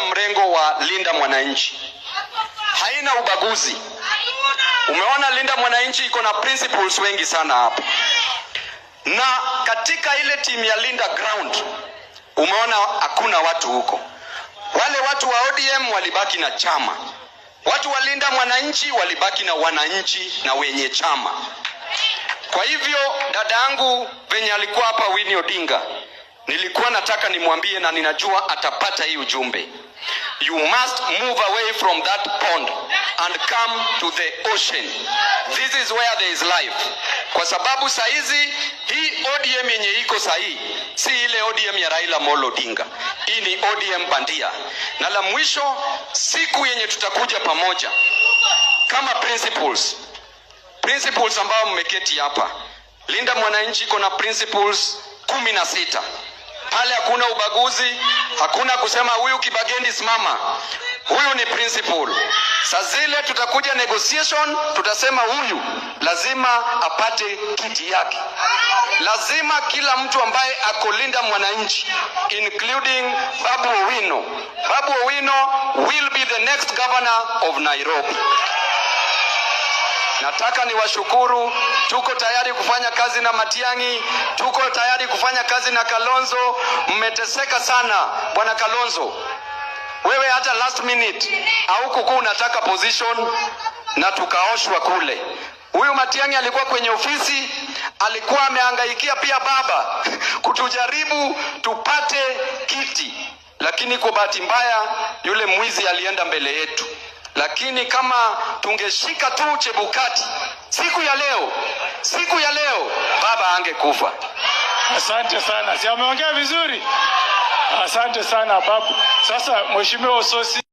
Mrengo wa Linda Mwananchi haina ubaguzi. Umeona Linda Mwananchi iko na principals wengi sana hapa, na katika ile timu ya Linda Ground umeona hakuna watu huko. Wale watu wa ODM walibaki na chama, watu wa Linda Mwananchi walibaki na wananchi na wenye chama. Kwa hivyo dada yangu venye alikuwa hapa Winnie Odinga, nilikuwa nataka nimwambie na ninajua atapata hii ujumbe. You must move away from that pond and come to the ocean. This is where there is life. Kwa sababu saizi hii ODM yenye iko sahii si ile ODM ya Raila Amolo Odinga. Hii ni ODM bandia. Na la mwisho, siku yenye tutakuja pamoja kama principals ambao mmeketi hapa, Linda Mwananchi iko na principals 16 pale. Hakuna ubaguzi, hakuna kusema huyu Kibagendi simama, huyu ni principal. Saa zile tutakuja negotiation, tutasema huyu lazima apate kiti yake. Lazima kila mtu ambaye ako Linda Mwananchi, including Babu Owino. Babu Owino will be the next governor of Nairobi. Nataka niwashukuru. Tuko tayari kufanya kazi na Matiang'i, tuko tayari kufanya kazi na Kalonzo. Mmeteseka sana, bwana Kalonzo, wewe hata last minute haukukuwa unataka position na tukaoshwa kule. Huyu Matiang'i alikuwa kwenye ofisi, alikuwa amehangaikia pia baba kutujaribu tupate kiti, lakini kwa bahati mbaya yule mwizi alienda mbele yetu. Lakini kama tungeshika tu Chebukati siku ya leo, siku ya leo baba angekufa. Asante sana, si ameongea vizuri? Asante sana babu. Sasa Mheshimiwa Osotsi.